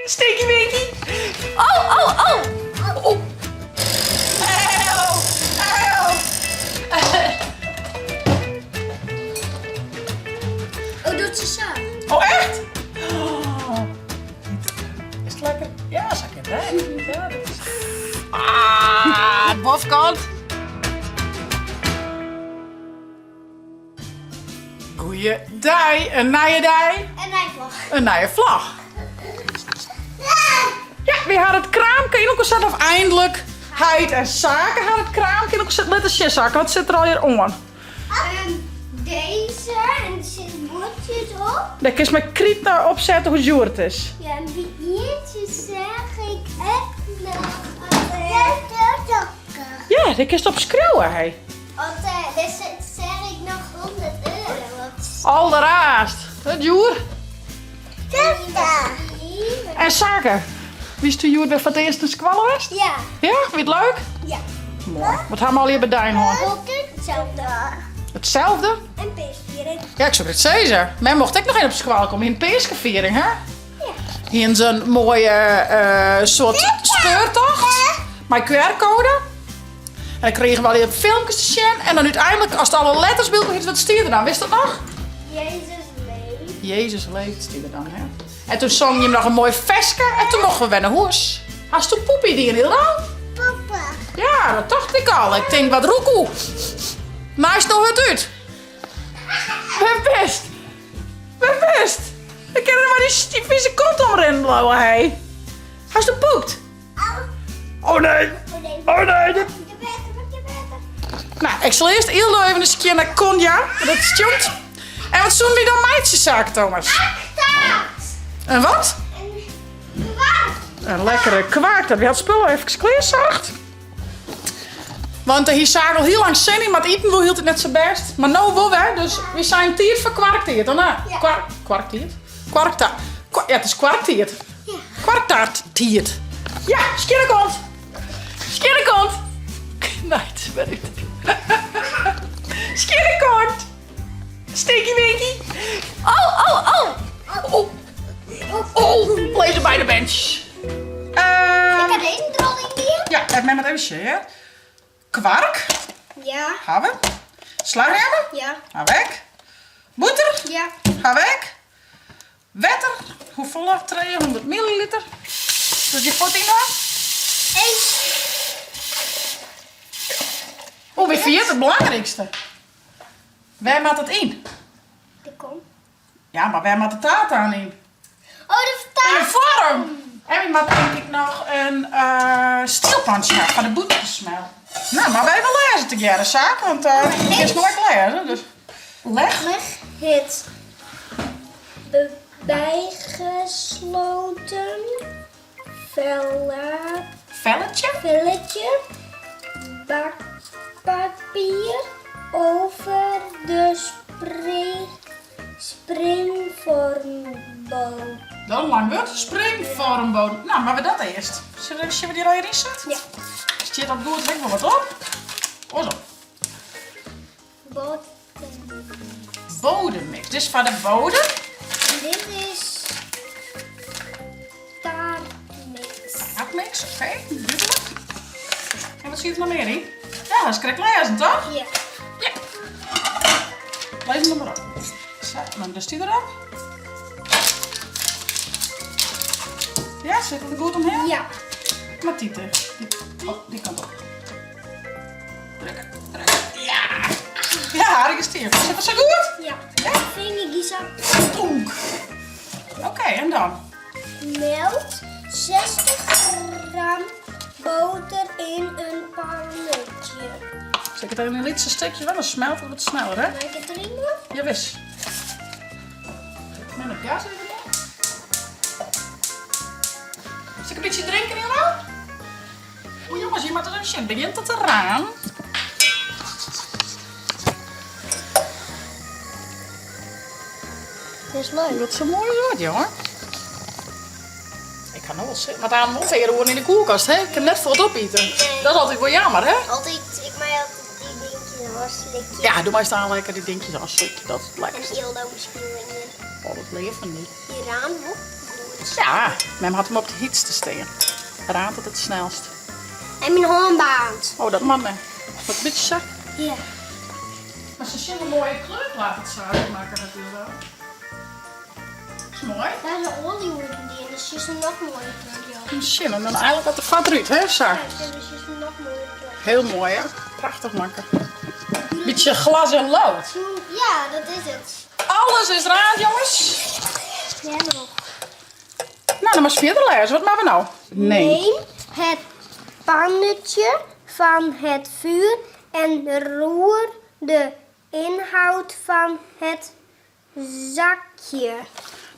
Stinky Winky. Oh, oh, oh. Oh. Oh, doet ze zo. Oh, echt? Oh. Is it lekker? Ja, sa kin it. Ja, dat is... Ah, bofkant. Goeiedei, in nije dei. In nije vlog. In nije vlog. Ja, wy ha it kraamke yn elkoar set, of eindelijk. Heit en Sake ha it kraamke yn elkoar set. Lit ris sjen, Sake, wat sit der allegear oan? Deze, en der sitte buordsjes op. Dêr kinst mei kryt op sette hoe djoer it is. Ja, en by ientsje seach ik ek noch. Ja, dêr kinst op skriuwe, hé. Want dêr seach ik noch 100 euro op. Alderhaast, wat djoer. En Sake, wiesto hjoed wer foar it earst nei skoalle west? Ja. Ja, wie it leuk? Ja. Moai. Wat ha we allegear bedein hân? Itselde. Itselde? En peaskefiering. Ja, ik soe it sizze. Mem mocht ek noch even op skoalle komme yn in peaskefiering, hè? Ja. Hienen se in moaie soart speurtocht mei QR-koade. En dan krigen we allegear filmkes te sjen. En dan úteinlik, ast alle letters by elkoar hiest, wat stie der dan? Witst dat noch? Jezus leeft. Jezus leeft stie der dan, hè? En toen songen jim noch in moai ferske en toen mochten we wer nei hûs. Hasto poepie dien, Hilda? Papa. Ja, dat tocht ik al. Ik tink, wat rûk Naast no hurd út. Wêr bist? Wêr bist? Ik kin der mei dy fize kont omrinnen bliuwe, hé. Hasto poept? Oh nee. Oh nee. Nou, ik sil earst Ildo even in skjinne kont jaan, want dat stjonkt. En wat soene wy dan meitsje, Sake Thomas? Taart. En wat? Een kwark. Een lekkere kwark. Dat wy hat spullen even klearsocht. Want hie Sake al hiel lang sin yn, mar it iten woe hieltyd net sa bêst. Mar no wol wer, dus wy seinen tiid foar kwarktiid. Dan Ja. Kwark, kwarktiid? Kwarktaart. Ja, it is kwarktiid. Kwarktaarttiid. Ja, skjinne kont. Skjinne kont. Nee, it is wer út. Skjinne kont. Stinky winky. Oh, oh, oh. Oh, oh. Lizze by de bench. Ik ha dizze der al yn dien. Ja, even mem even sjen, hear. Kwark. Ja. Ha we. Slachrjemme. Ja. Ha we ek. Bûter. Ja. Ha we ek. Wetter, hoefolle? 300 milliliter. Dus je fuort yn dan? Eén. Oh, wy ferjitte it belangrykste. Wêr moat it yn? De kom. Ja, mar wêr moat de taart dan yn? Oh, de taart. Yn de foarm! En wy moatte tink ik noch in stielpantsje ha foar de bûter te smelten. No, mar wy even lêze tegearre, Saak, want do kinst no ek lêze. Dus leg. Leg het bygesloten Velletje? velletje bakpapier over de springvormbodem. Dat in lang wurd, springvormbodem. Nou, moatte we dat earst. Sille we even sjen wat hjir allegear yn sit? Ja. Stiet dat goed ek wol wat op? Oarsom. Bodem. Bodemmix. Dit is foar de bodem. En dit is taartmix. Taartmix, oké. Okay. Dúdlik. En wat sit der noch mear yn? Ja, dat is krekt lêzen, toch? Ja. Ja. Lês him mar op. Sa, dan dochst dy derop. Ja, sit it der goed omhinne? Ja. Mar Tite, oh, dy kant op. Drukke, drukke. Ja! Ja, hartstikke stier. Sit dat sa goed? Ja. Vind ik die zo. Stonk. Oké, en dan? Melt 60 gram boter in een pannetje. Sil ik it even yn lytse stikjes, want dan smelt it wat sneller, hè? Mei ik it deryn dwaan? Jawis. Mem it gas even op. Sil ik in bytsje drinken, Ilona? Oeh jongens, hjir moat it even sjen. It begjint al te ranen. Dit is leuk. Wat sa'n moai soart, jonge. Ik ha no al sin. Mar it wol in pear oeren yn de koelkast, hè? Ik kin net fuort opiten. Nee. Dat is altyd wol jammer, hè? Altyd, ik mei altyd dy dinkjes ôfslikje. Ja, do meist dan lekker dy dinkjes ôfslikje. Dat is it lekkerste. En Ildo miskien wol ien. Oh, wat leaf fan dy. Dy raam wol goed. Ja, mem hat him op de hytste stean. Raant it it snelst. En myn hân baarnt. Oh, dat moat net. Wat in bytsje sa? Ja. Mar se sjogge in moaie kleurplaat dat Sarah makke hat Hilda. Is moai. Daar is oalje oer dien, dus is een nog mooier kleur. Sjen, en dan eigenlijk wat de vat eruit, hè? Zo. Ja, dus is een nog mooier kleur. Heel mooi, hè? Prachtig makke. Beetje glas en lood. Ja, dat is het. Alles is raad, jongens. Ja, nog. Nou, dan maar eens verder lezen. Wat maken we nou? Neem het pannetje van het vuur en roer de inhoud van het zakje.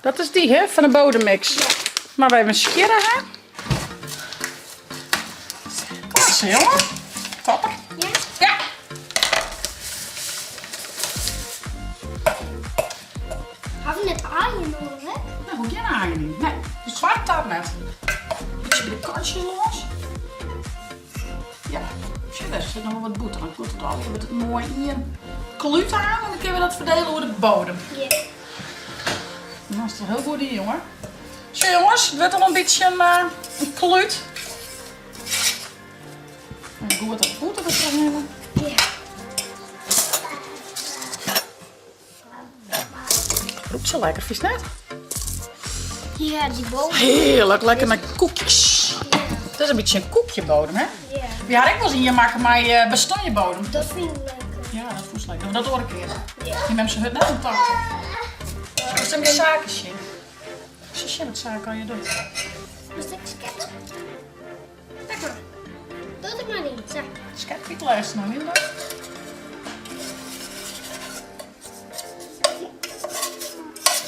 Dat is die, hè, van de bodemmix. Ja. Maar wij even scheren, hè? Klasse, jongen. Topper. Ja? Ja. Hebben we net aaien nodig, hè? Nou, hoe geen aaien niet. Nee, dus zwart taart net. Beetje bij de kantjes los. Ja, zie daar zit nog wel wat boter. Dan komt het al met het mooi in kluut aan en dan kunnen we dat verdelen over de bodem. Ja. Dat is toch heel goed hier, jongen. Zo jongens, het wordt al een beetje een kluut. En goed dat boter er terug hebben. Ja. Roept zo lekker, vies net? Ja, die bodem. Heerlijk, lekker met koekjes. Dat is een beetje een koekjebodem, hè? Ja. Ja, ik was hier maken met uh, bestonjebodem. Dat vind ik lekker. Ja, dat voelt lekker. Dat hoor ik eerst. Ja. Die mensen het net een tante. Dat zijn de zaken, shit. Zo wat zaken kan je doen. Moest ik sketten? Kijk maar. Doe het maar niet. Zo. Sket niet luisteren, nog niet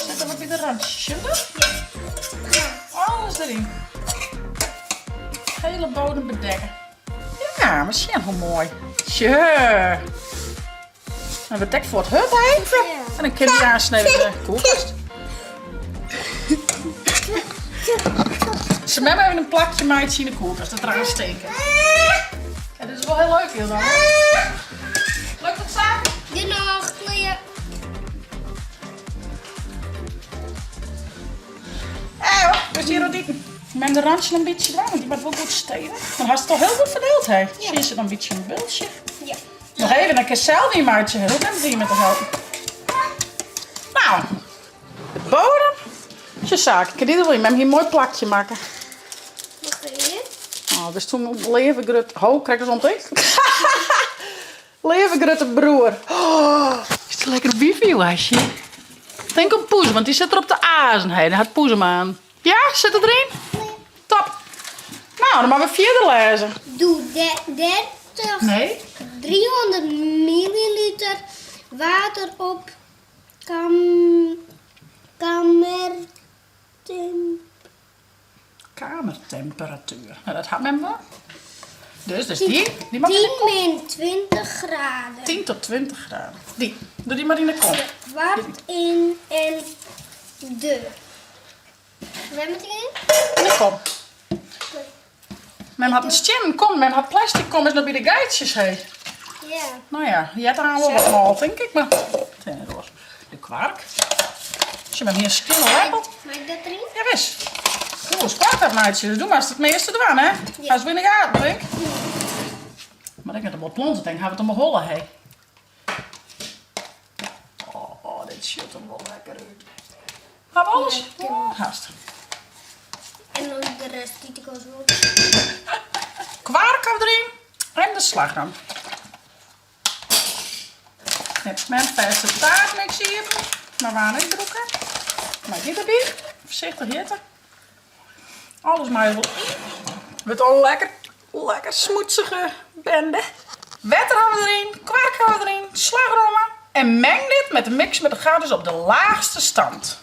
Zet er wat bij de randjes, Ja. Alles erin. Hele bodem bedekken. Ja, maar zie hoe mooi. Tje. En bedek voor het hut, hè? Ja. En dan kun je aansnijden in de koelkast. Ze hebben even een plakje maatje in de koelkast, dat eraan steken. Ja, dit is wel heel leuk, Hilda. Lukt het samen? Genoeg, kleer. Eh, dus hier ook die. Met de randje een beetje dwang, want die wordt wel goed stevig. Dan had het toch heel goed verdeeld, hè? Ja. Zie je ze dan een beetje een bultje? Ja. Nog even, dan kan je zelf niet maatje heel met die met te helpen. Nou, de bodem. Is je zaak. Ik kan dit wel in met hier een mooi plakje maken. Nog even. Oh, dus toen leven grut. Ho, krijg ik zo'n tik? Leven grutte broer. Oh, is het lekker wifi, wasje? Denk op poes, want die zit er op de azen. Hey, daar had poes hem aan. Ja, zit het erin? Top. Nou, dan maar we verder lezen. Doe 30, Nee. 300 milliliter water op kamertem. Kamertemperatuur. Nou, dat had men wel. Dus die. Die mag in 10 de kom. min 20 graden. 10 tot 20 graden. Die. Doe die maar in de kom. Wart in en de. Waar moet ik in? In de kom. Men had een stien kom, men had plastic kom is nog bij de geitjes, hé. Ja. Nou ja, je hebt er al wel wat mal, denk ik, maar... De kwark. Als je met hier een schil lepelt. Mag ik dat erin? Ja, wis. Oeh, is kwark dat meidje. Dus doe maar eens het meeste ervan, hè. Ja. Als we in de gaten, denk ik. Maar ik heb het wel plonzen, denk ik, gaan we het om hollen, hé. Oh, dit zit er wel lekker uit. Gaan we alles? Ja, Oh, haast. En dan de rest die ik al zo. Kwark erin en de slagroom. Net mijn verse taartmix hier. Maar waar niet broeken. Maar dit erbij. Voorzichtig hitte. Alles maar wel in. Wordt al lekker, lekker smoetsige bende. Water hebben we erin, kwark hebben we erin, slagroom. En meng dit met de mix met de gaat dus op de laagste stand.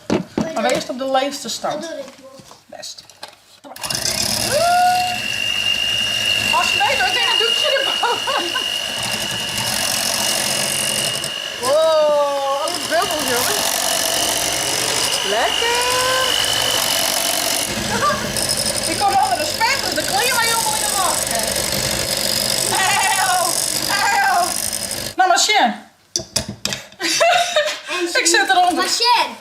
Maar wees op de leegste Dat stand. doe ik wel. Best. Als je weet, ik denk een doekje erboven. Wow, alle bubbels, jongens. Lekker. Die komen onder de spet, dus de kleren helemaal in de wacht. Eeuw, eeuw. Nou, Marcien. En Ik zit eronder. Marcien.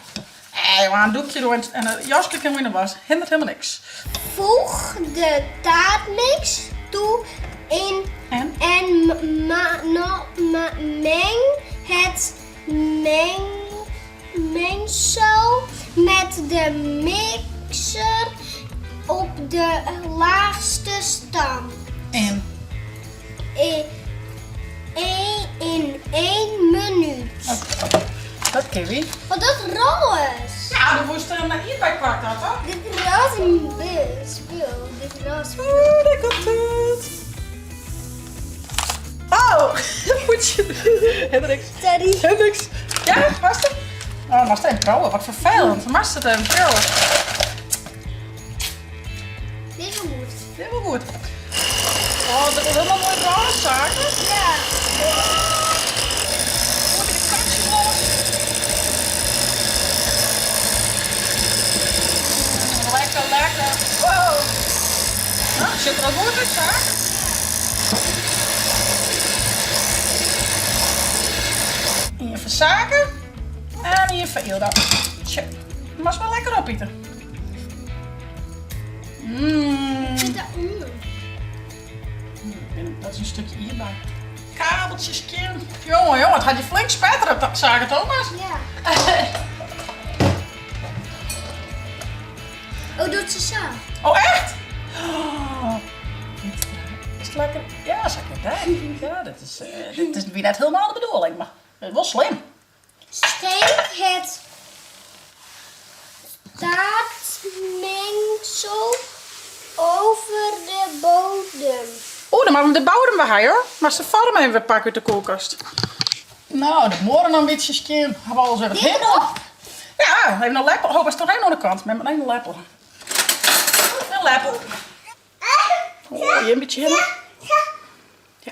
Nee, maar een doekje door en een jasje kan in de was. Hindert helemaal niks. Voeg de taartmix toe in En? en ma, no, ma, meng het meng, mengsel met de mixer op de laagste stand. En? In, in één minuut. Oké, dat kin wy. Want dat roze. Ja, do woest der in ierdbei kwakt hat, toch? Dit roze spul. Dit roze spul. Oh, daar komt het. Oh, moet je. Hendrix. Sorry. Hendrix. Ja, was het? Oh, was het even trouwen? Wat vervelend. Was het even trouwen? Dit is wel goed. Dit is wel goed. Oh, dat is helemaal mooi roze, zaken. Ja. Moet ik de kantjes los? Lekker, lekker. Wow. Nou, zit er al goed in, zaak. Hier voor zaken. En hier voor Ilda. Tja, mag wel lekker opeten. Mm. Zit daaronder. Dat is een stukje hierbij. Kabeltjes, kind. Jongen, jongen, het had je flink spetteren, dat zagen Thomas. Ja. Oh, doet ze zo. Oh, echt? Oh, dit is het lekker. Ja, zeg ik dat. Ja, dat is, dit is weer net helemaal de bedoeling, maar het is wel slim. Schenk het taartmengsel over de bodem. Oeh, dan maken we de bodem bij, hoor. Maar ze vorm even weer pakken uit de koelkast. Nou, de morgen een beetje skin. Hebben we al eens even Dit helemaal. erop? Ja, even een lepel. Oh, was toch even aan de kant. Met een lepel. Een lepel. Oh, hier een beetje in. Ja,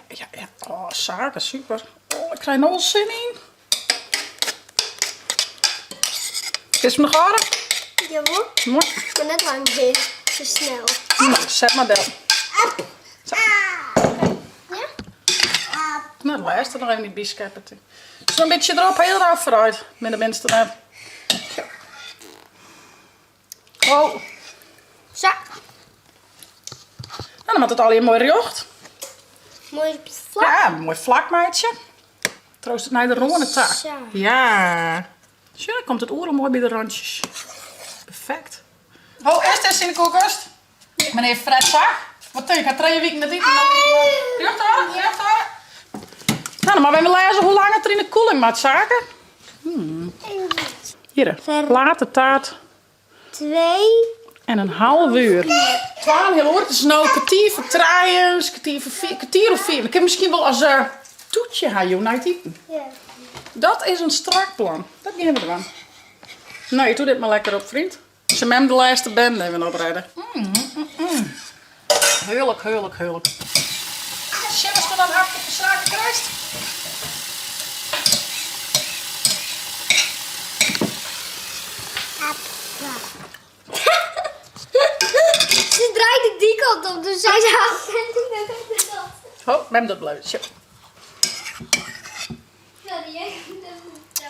ja, ja. Oh, zaken, super. Oh, ik krijg nog wel zin in. Is het nog aardig? Jawel. Mooi. Ik ben net lang bezig. Te snel. Nou, zet maar bel. Zo. Ja? Nou, luister nog even die bieskeppen. Zo'n beetje erop, heel raar vooruit. Met de minste net. Oh. Zo. Nou, dan moet het al hier mooi recht. Mooi vlak. Ja, mooi vlak, meidje. Troost het naar de ronde taak. Zo. Ja. Zo, dan komt het oren mooi bij de randjes. Perfect. Oh, eerst eens in de koelkast. Meneer Fred Zag. Wat denk ik? Hij 3 weken net eten. Recht hoor, recht hoor. Nou, dan maar we even lezen hoe lang het er in de koeling moet, zaken. Hier, laat de taart. 2 En een half uur. 12 heel uur. Het is nou kwartier voor drieën, kwartier voor vier, kwartier of vier. Ik heb misschien wel als toetje haar, joh, naar het eten. Ja. Dat is een strak plan. Dat gaan we eraan. Nou, je doet dit maar lekker op, vriend. Ze mem de laatste bende even oprijden. Heerlijk, heerlijk, heerlijk. Chef is dan een hapje voor zaken krijgt. Ze draaide die kant op, dus zij zei dat. Oh, mem dat blijft. Chef. Sorry, jij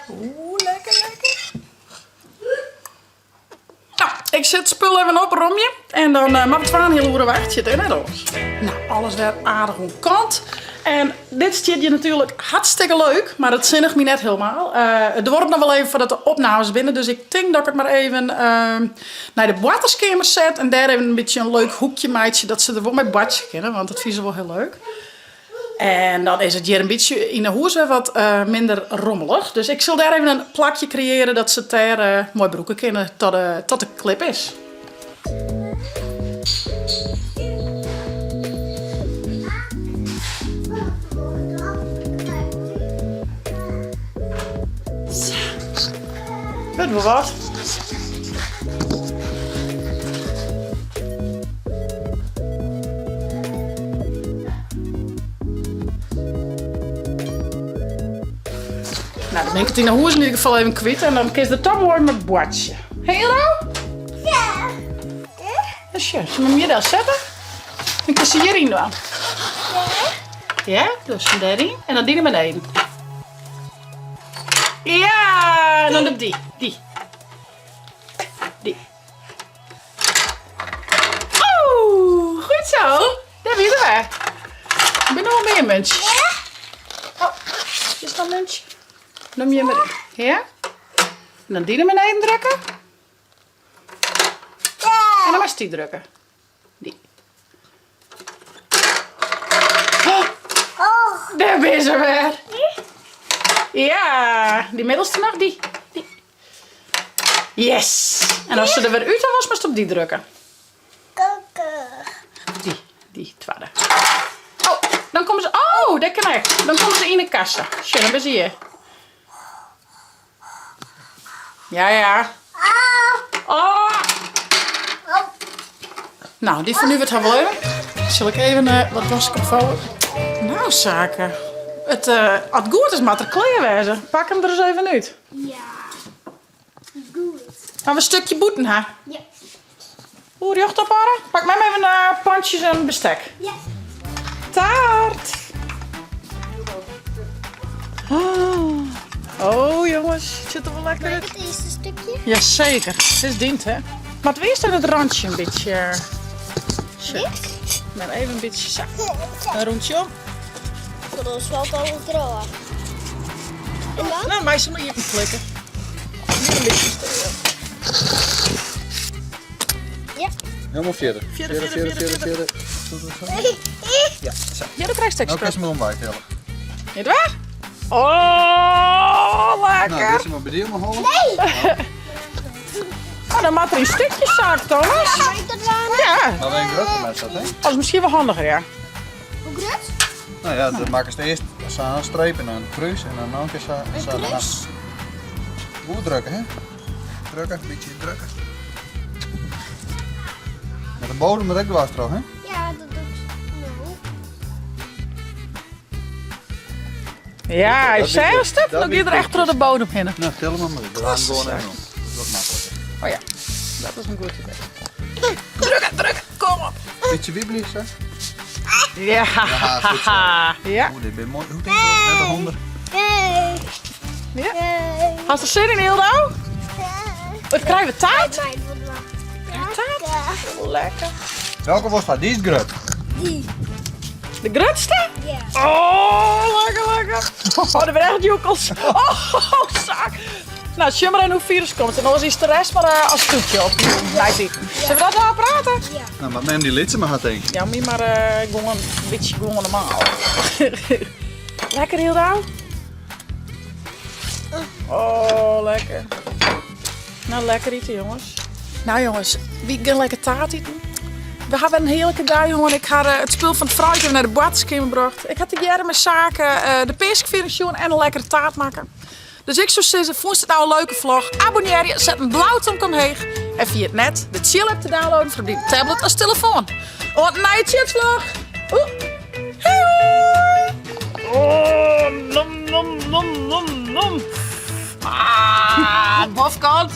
Oeh, lekker, lekker. Nou, ik zet het spul even op, romje. En dan maar we twaalf heel uren wachten, hè, net ons. Nou, alles weer aardig om kant. En dit zit je natuurlijk hartstikke leuk, maar dat zinnig me net helemaal. Het wordt nog wel even voordat de opnames binnen, dus ik denk dat ik het maar even naar de boarterskamer zet. En daar even een beetje een leuk hoekje maatje, dat ze er wel mee badje kennen, want dat vinden ze wel heel leuk. En dan is het hier een beetje in de hoes weer wat minder rommelig. Dus ik zal daar even een plakje creëren dat ze daar mooi broeken kunnen tot de clip is. Weet wel wat. Nou, dan ben ik het in de hoes in ieder geval even kwijt en dan kies de toch mooi mijn bordje. Hey, Ildo? Ja. Dus ja, zullen we hem hier daar zetten? Dan kun je hierin doen. Ja, dus daarin. En dan die naar beneden. Ja, en dan op die. Die. mear muntsjes. Oh, is dat muntsje? Nim je maar. Ja? En dan dy nei beneden drukke. En dan moatst dy drukke. Dy. Oh, dêr binne se wer. Ja, dy middelste noch, dy. dy. Yes! En as se der wer út was, moatst op dy drukke. Dy, dy twadde. Oh, dan komme se. Oh, dêr kin ek. Dan komme se yn de kassa. Sjoch, dan binne se hjir. Ja, ja. Oh. Nou, dy fan nu wurdt har wol even. Sil ik even eh, wat wask opvouwen? Nou, Sake. It, uh, as it goed is, moat er klear wêze. Pak him der ris even út. Ja. Goed. Hawwe we in stikje bûten ha? Ja. Hoe rjocht ophâlde? Pak mem even uh, pantsjes en bestek. Ja. Taart! Oh, oh jongens, het zit er wel lekker uit. Het eerste stukje? Jazeker, het is dient hè. Maar het eerst even het randje een beetje. Dit? Maar even een beetje zo. Een rondje om. Dat is wel al droog. En dan? Nou, mij zal hier klikken. Nu een beetje stil. Ja. Helemaal verder. Verder, verder, verder, verder. Ja, zo. Ja, dat krijg je Nou, kun je hem omwij tellen. Niet waar? Oh, lekker. Nou, dit is maar bij die omhoog. Nee! Oh, dan moet er een stukje zaak, Thomas. Mag ik dat wel? Ja. Maar wij een grote mes dat, hè? Dat is misschien wel handiger, ja. Hoe groot? Nou ja, dan maken ze eerst zo'n streep en dan een kruis en dan nog een keer zo. Een kruis? Goed drukken, hè? Drukken, een beetje drukken. Met de bodem moet ik dwars terug, hè? Ja, dat doe ik nou. Ja, hij Dat zei is- het, dan dat ga je er is echt door de bodem heen. Nou, tel hem maar. We gaan gewoon even om. Dat is wat makkelijker. Oh ja, dat is een goed idee. Drukken, drukken, kom op. Beetje wiebelig, zo. Ja, Ja, goed zo. Ja. Oeh, dit ben mooi. Hoe denk je dat? Met de 100. Hey. Ja. Hey. Hast er zin in, Hildo? Wat krijgen we taart? Taart? Taart? Lekker. Welke was dat? Die is groot. Die. De grootste? Ja. Oh, lekker, lekker. Oh, dat ben echt joekels. Oh, zak. Nou, zie maar in hoe virus komt. En dan is de rest maar eh, als toetje op. Blijft die. Zullen we dat nou praten? Ja. Nou, maar mem die lidse maar had denk ik. Ja, maar eh, gewoon een beetje gewoon normaal. lekker, Hilda. Oh, lekker. Nou, lekker eten, jongens. Nou, jongens, wie gaan lekker taart eten? We hebben een heerlijke dag, jongen. Ik had eh, het spul van het fruit even naar de badskamer gebracht. Ik had de jaren mijn zaken, eh, de peeskviering en een lekkere taart maken. Dus ik zou zeggen, vond het nou een leuke vlog? Abonneer je, zet een blauw tong omheen. En via het net de chill app te downloaden voor die tablet als telefoon. Want naar je chill vlog. Oeh. Hoi! Oh, nom nom nom nom nom. Ah, bofkant.